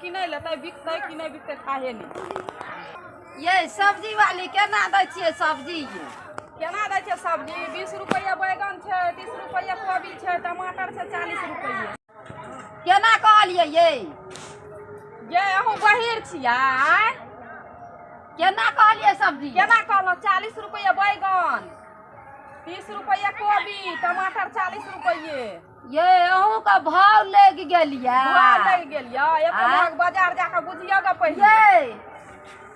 कि नहि लेतै, बिकतै कि नहि बिकतै थाहे नहि। ये सब्जी वाली केना दै छियै सब्जी? ये केना दै छै सब्जी? 20 रुपैआ बैगन छै, 30 रुपैआ कोबी छै, टमाटर छै 40 रुपैआ। केना कहलियै ये? ये अहूँ बहिर छियै? केना कहलियै सब्जी? केना कहलहुँ? 40 रुपैआ बैगन, 30 रुपैआ कोबी, टमाटर 40 रुपैए। ये अहूँके भाव लागि गेल ये? भाव लागि गेल ये। एते आँय? महग बाजार जाकऽ बुझियौ गे पहिले।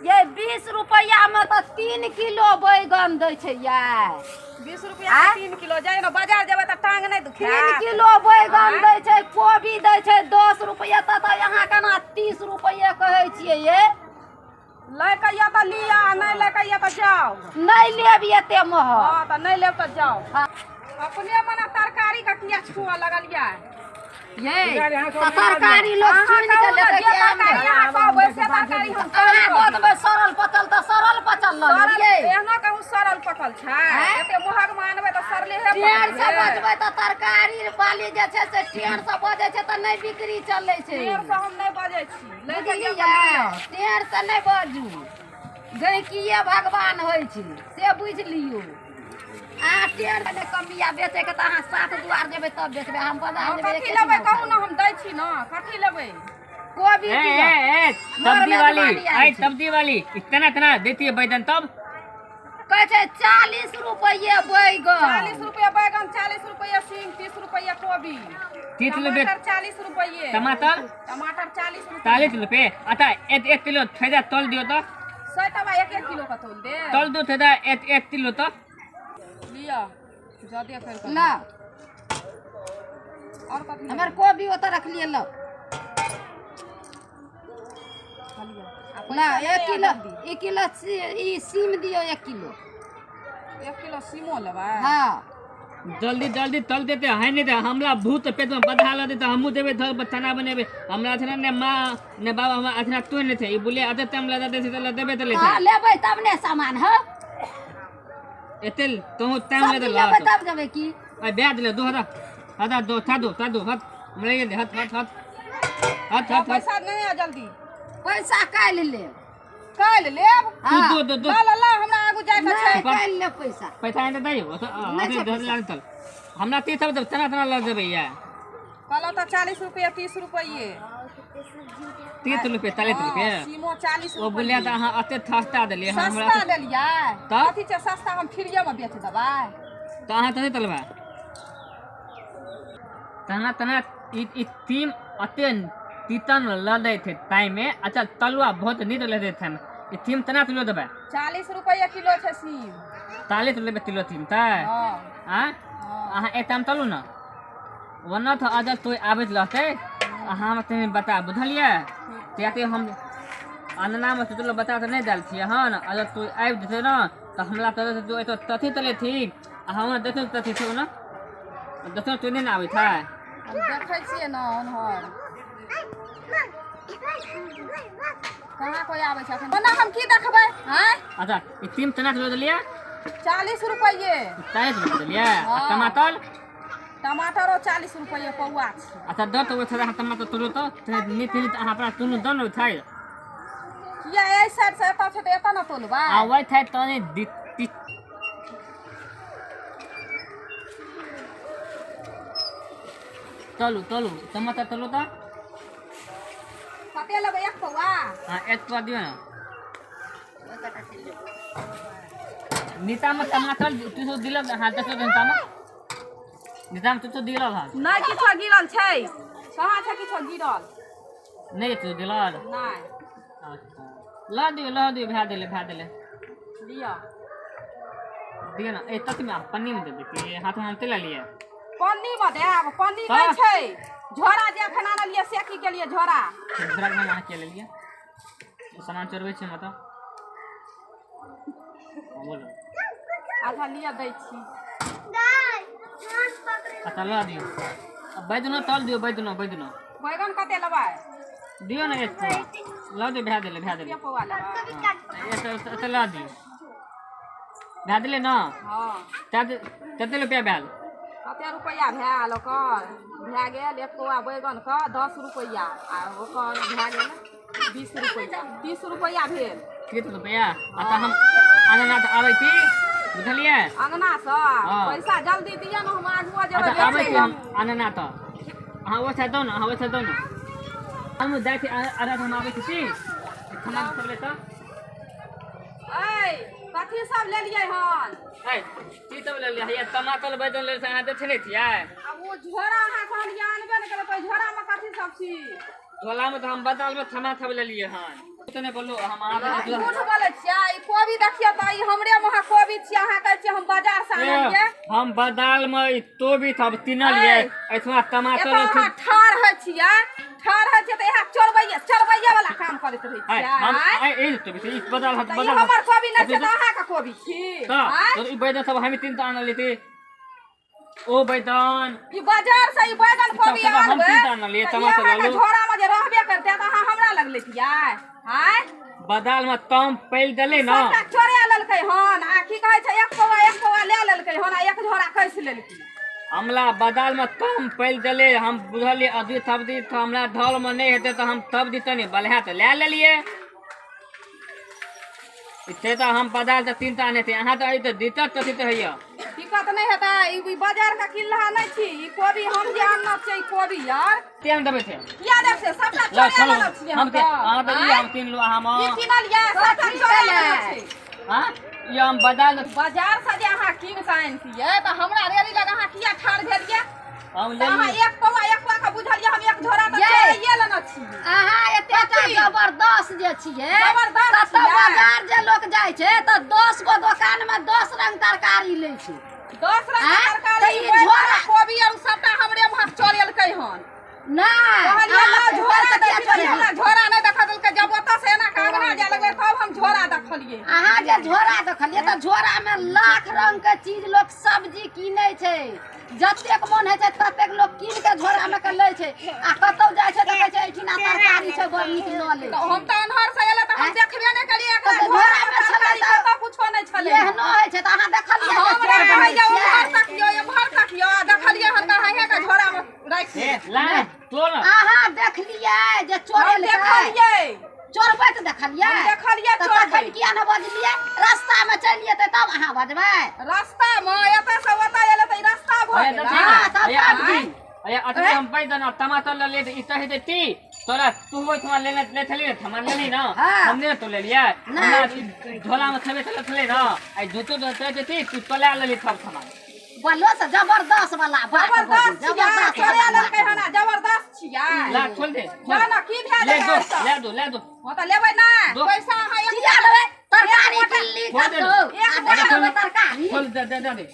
ये 20 रुपैआ में तऽ 3 किलो बैगन दै छै ये। 20 रुपैआ आँय? 3 किलो। जाइ ने बाजार जेबै तऽ टांग नहि 3 दुखायत? किलो बैगन आँय? दै छै, कोबी दै छै 10 रुपैआ, तऽ अहाँ केना 30 रुपैआ कहै छियै ये? लैके यऽ तऽ लिअ, नहि लैके यऽ तऽ जाउ। नहि लेब एते महग। हँ तऽ नहि लेब तऽ जाउ। हँ। अपने मने तरकारी के किया छुअ लगलियै? ये तऽ तरकारी लोक अहाँ चुनि कहू के ने लेतै जे कि आम तरकारी लेतै? अहाँ कहबै से तरकारी हम अहाँ दऽ देबै सड़ल पचल तऽ सड़ल पचल लऽ सड़ल लेब ये। एहनो कहूँ सड़ल पकल छै? आँय? एते महग मे आनबै तऽ सड़ले हे टेढ़ से पकल। बजबै तऽ तरकारी वाली जे छै से टेढ़ से बजै छै तऽ नहि बिक्री चलै छै। टेढ़ से हम नहि बजै छी। लैके यऽ बुझलियै? तऽ लिअ। टेढ़ से नहि बाजू, गैकिए भगवान होइ छै से बुझि लियौ। अहाँ टेढ़ नहि कमिया बेचैके तऽ अहाँ सात दुआर जेबै तब बेचबै, हम बाजार हँ, जेबै। कथी एके लेबै दिना कहू ने, हम दै छी ने। कथी लेबै? कोबी ए दिअ। ए ए मोर सब्जी वाली मेजबानी ऐ आयल छै। सब्जी वाली इतना इतना देती है बैगन तब? कहै छै 40 रुपैए बैगन। 40 रुपया बैगन, 40 रुपया सीम, 30 रुपया कोबी। 30 रुपये। टमाटर 40 रुपये। टमाटर? टमाटर 40 रुपये। 40 रुपये। अच्छा एक एक किलो थैला तोल दियो तो। 100 टका एक एक किलो का तोल दे। तोल दो थैला एक एक किलो तो। लिअ ज्यादे कर कऽ। ला। और कथी? हमर कोबी ओतऽ रखलियै, लऽ। लिअ ला 1 किलो, 1 किलो ई सीम दियौ, 1 किलो। 1 किलो सीमो लेबै? हँ। जल्दी जल्दी तल देते है, नहीं तो हमरा भूत पेट में बधा ल देते। हमहूँ देबै धर पर चना बनेबै। हमरा अथना ने माँ ने बाबा, हमरा अथना तो नहीं थे। ई बोले अते टाइम लगा दे छै तऽ देबै तऽ लेते। हँ, लेबै तब ने सामान हौ। एते तोहू टाइम सब्जी लगे लेबै तब देबै की? आ ब्याज ले दो हटा हटा दो था दो था दो हट हमरा ये दे हट हट हट हट हट हट। पैसा नहीं है जल्दी। पैसा काल्हि लेब। काल्हि लेब? तू हँ। दो दो दो। ला ला ला, हमरा आगू जाय के छै। नहि, काल्हि लेब पैसा। पैसा नहि दै हो तो नहि छै अथी पैसा। धर चल हमरा 30 सब चना चना लऽ देबै या। कहलहुँ तऽ 40 रुपया 30 रुपये। 30 रुपये 40 रुपये। हँ, सीमो 40 ओ बोलिया तऽ रुपये। अहाँ एते सस्ता देलियै हमरा। सस्ता देलियै? तऽ? कथी छै सस्ता? हम फ्रीए मे बेच देबै। तऽ अहाँ तऽ नहि तलबै तना तना ई ई तीम अते तीतन लऽ दै छै ताहिमे। अच्छा तलुआ बहुत नीक लगै छै। ई तीम तना किलो देबै? 40 रुपये किलो छै सीम। 40 रुपये किलो तीम तऽ? हँ। आँय? हँ। अहाँ एक टाइम तलू ने, ओना तऽ अगर कोइ आबैत रहतै अहाँ हमरा तनी बता, बुझलियै? किएकि हम अंगनामे सोचलहुँ बच्चा तऽ नहि देल छियै हन। अगर कोइ आबि जेतै ने तऽ हमरा तोरे जो एतऽ तथी तलेथिन आ हमरा देखै तथी छै ने, देखै कोइ नहि ने आबै छै। हम देखै छियै ने ओन्हर कहाँ कोइ आबै छै अखन। ओना हम की देखबै आँय? अच्छा ई तीन तना किलो देलियै? 40 रुपये। 40 रुपये देलियै आ हँ। टमाटर? टमाटरो 40 रुपये पौआ छै। अच्छा दऽ तऽ ओहि अहाँ टमाटर तोड़ू तऽ नीक नीक अहाँ अपना चुनू दऽ ने छै। किया एहि साइड से एतऽ छै तऽ एतऽ ने तोलबै। आबै छै तनी तलू तलू टमाटर तलू तऽ। कते लेबै, एक पौआ? हँ, एक पौआ दियौ ने। नीचामे टमाटर किछो दिलक? अहाँ देखियौ तऽ नीचामे नीचामे किछो गिरल हन? नहि किछो गिरल छै। कहाँ छै किछो गिरल? नहि किछो गिरल? नहि। अच्छा लऽ दियौ लऽ दियौ, भए देलै भए देलै। लिअ। दियौ ने। ए ततमे पन्नीमे दे दै हाथमे हम चलि लिअ। पन्नी मे देब? पन्नी नहि छै। झोरा जे एखन आनलियै से की केलियै झोरा? झोरा हम अहाँ के लेलियै? सामान चोरबै छै मतलब बोलो। अच्छा लिअ, दै छी। अच्छा लऽ दियौ, बैदनो तल दियौ, बैदनो बैदनो। बैगन कते लेबै? दियौ ने एक पौआ लऽ दियौ, भए देलै भए देलै। के पौआ लेबै? एतऽ एतऽ लऽ दियौ, भए देलै ने? हँ। कते रुपया भेल? कते रुपैआ भेल ओकर? भए गेल एक पौआ बैगनके 10 रुपैआ आ ओकर भए गेल 20 रुपैआ, 30 रुपैआ भेल। 30 रुपैआ। आ तऽ हम अङ्गना तऽ आबै छी, बुझलियै? अङ्गनासँ पैसा जल्दी दिअ ने, हम आगुओ जेबै। अच्छा आबै छी हम अङ्गना तऽ। अहाँ ओहि साइड दौ ने, अहाँ ओहि साइड दौ ने। हम जाइ छी अरे हम आबै छी की खाना सब ले तऽ। ऐ कथी सब लेलियै हन? ऐ की सब लेलियै? हैया टमाटर बैगन लेलियै से अहाँ देखने नहि छियै? आ ओ झोरा अहाँ कहलियै आनबे नहि केलकै, झोरामे कथी सब छी? झोलामे तऽ हम बदलमे थमा थम लेलियै हन। तऽ नहि बोलू हम अहाँ झूठ बोलै छियै। ई कोबी देखियौ तऽ ई हमरे महक कोबी छियै, अहाँ कहै छियै हम बाजार से आनलियै। हम बदालमे ई तोबी सब किनलियै, एहिठमा टमाटर। एतऽ अहाँ ठाढ़ होइ छियै, ठाढ़ होइ छियै तऽ इएह चोरबैये चोरबैये वाला काम करैत रहै छियै। हम ई तोबी ई बदाल तऽ ई हमर कोबी नहि छै तऽ अहाँके कोबी छी? तऽ ई बैगन सब हम तीन टा आनलियै ती। ओ बैगन ई बाजार से ई बैगन कोबी आनबै हम तीन टा आनलियै, टमाटर आलू। झोरा मे जे रहबे करतै तऽ अहाँ हमरा लग लेतियै? आँय बदाल में तम पैल देले ना, सबटा चोरा लेलकै हन। आ की कहै छै, एक पौआ एक पौआ ले लेलकै हन आ एक झोरा कसि लेलकै। हमला बदाल में तम पैल देले, हम बुझलियै अभी सब्जी तऽ हमरा ढल में नहि हेतै तऽ हम सब्जी तनी बलहा तऽ लए लेलियै। से तऽ हम बदाल तऽ तीन टा आने अहाँ तऽ तऽ दिक्कत कथी तऽ होइया? दिक्कत नहि हेतै। ई बाजार के किनलहा नहि छी, ई कोबी हम जे आनने छियै ई कोबी यार। केहन देबै छै? किया देब से? सबटा चोरा लेने छियै हम। अहाँ तऽ ई हम किनलहुँ हम ई किनलियै, सबटा चोरा लेने छी। हाँ ई हम बदाल बाजार से जे अहाँ कीन कऽ आनितियै तऽ हमरा रेली लग अहाँ किया ठाढ़ भेलियै? हम अहाँ एक पौआ एक पौआ के बुझलियै, हम एक झोरा तऽ चोराइये लेने छी। अहाँ एतेटा जबरदस्त जे छियै, जबरदस्त कतौ बाजार जे लोक जाइ छै तऽ 10 गो दोकान में 10 रंग तरकारी लै छै। 10 रंग तरकारी झोरा कोबी आर सबटा हमरे महक चोरेलकै हन। नहि कहलियै ला झोरा देखियै, हमरा झोरा नहि देखा देलकै। जब ओतऽ से एना के अंगना जाय लगलै तब हम झोरा देखलियै। अहाँ जे झोरा देखलियै तऽ झोरा में लाख रंग के चीज लोक सब्जी कीनै छै, जतेक मन होइ छै ततेक लोक कीन के झोरा में के लै छै। आ कतौ जाइ छै तऽ कहै छै एहिठिना तरकारी छै बड़ नीक लऽ ले। हम तऽ अन्हर से एलै तऽ हम देखबे नहि केलियै, एकरा झोरा में तरकारी कतौ कुछो नहि छलै। एहनो होइ छै तऽ अहाँ देखलियै? हमरा कहैया उम्हर तकियौ एम्हर तकियौ, आ देखलियै हन तऽ अहें के झोरा में राखि। अहाँ देखलियै जे चोरेलकै? देखलियै चोरबैत देखलियै? देखलियै। तखन किया नहि बजलियै? रास्ता में चलि जेतै तब अहाँ बजबै? रास्ता में एतऽ से ओतऽ एलै तऽ ई रास्ता भऽ गेलै। अरे हम बैगन आ टमाटर ले ले ई तऽ हेतै ती तोरा तू ओहिठमा लेने ले छली ने, थमा लेली ना, हम नहि तो लेलियै। हमरा झोला में छेबे छलै छलै ना, आ जूतो तऽ ती तू तोला लेली सब सामान। बोलो से जबरदस्त वाला बात। जबरदस्त छियै, चोरा लेलकै हन। जबरदस्त छियै। ला खोल दे। ना ना की भए ले गेलै? दो ले दो ले दो। हँ तऽ लेबै नै पैसा अहाँ एक किया लेबै? तरकारी किनली कतौ एक आ दए देबै तरकारी? खोल दे दे दे दे।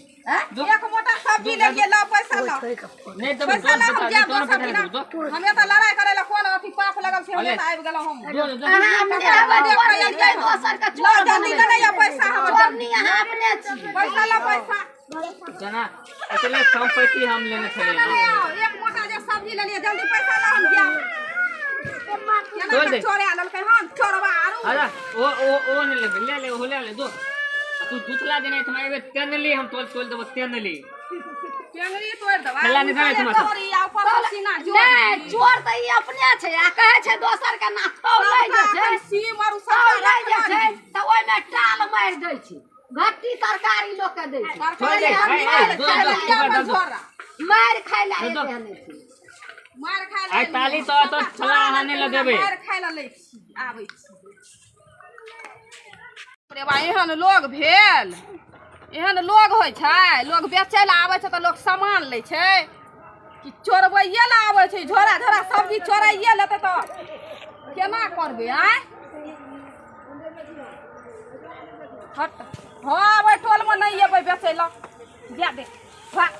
एक मोटा सब्जी लेलियै, ला पैसा ला। नहि देबै। पैसा ला, हम जायब दोसर दिना। हम एतऽ लड़ाइ करै लए कोन अथी पाप लगल छै? हम एतऽ आबि गेलहुँ हम। अहाँ अपने रहबै चोरनी, दोसर के ला चोर जल्दी बनबै। देने यऽ पैसा हमर। चोरनी अहाँ अपने छी। पैसा ला पैसा। जना अकेले संपत्ति हम लेने छलियै। देने आउ, एक मोटा जे सब्जी लेलियै, जल्दी पैसा ला, हम जायब। केना तोड़ दे। के चोरा लेलकै हन चोरबा आरू। अरे ओ ओ ओ नहि लेबै, ले ले ओ ले ले दो। तू जुतला देने तुम एबे तेनली, हम तोल तोल देबो तेनली। टेंगरी तोड़ि देबै। खेला नहि देबै तुम्हारा। तोड़ी आ ऊपर से सीना जोड़। नहि चोर तऽ ई अपने छै आ कहै छै दोसर के ना तौलै जे छै, सीम आरू सबटा तौलै जे रखल छै तऽ ओहिमे टाल मारि दै छै, घट्टी तरकारी लोक के दै छै। तरकारी ए, हम ए, मारि दो, खाय दो, लए दो, अपन दो। झोरा मारि खाय लए दो। एते नहि छै। मारि खाय लए आइ ताली तो तो छला अहाँ नहि लगेबै। मारि खाय लए लै छी आबै छी। रे बा, एहन लोग भेल, एहन लोग होइ छै? लोग बेचै लए आबै छै तऽ लोग सामान लै छै कि चोरबैये लए आबै छै? झोरा झोरा सब्जी चोराइये लेतै तऽ केना करबै? आँय हट, हँ ओहि टोलमे नहि एबै बेचै लए, जा दे। भाग।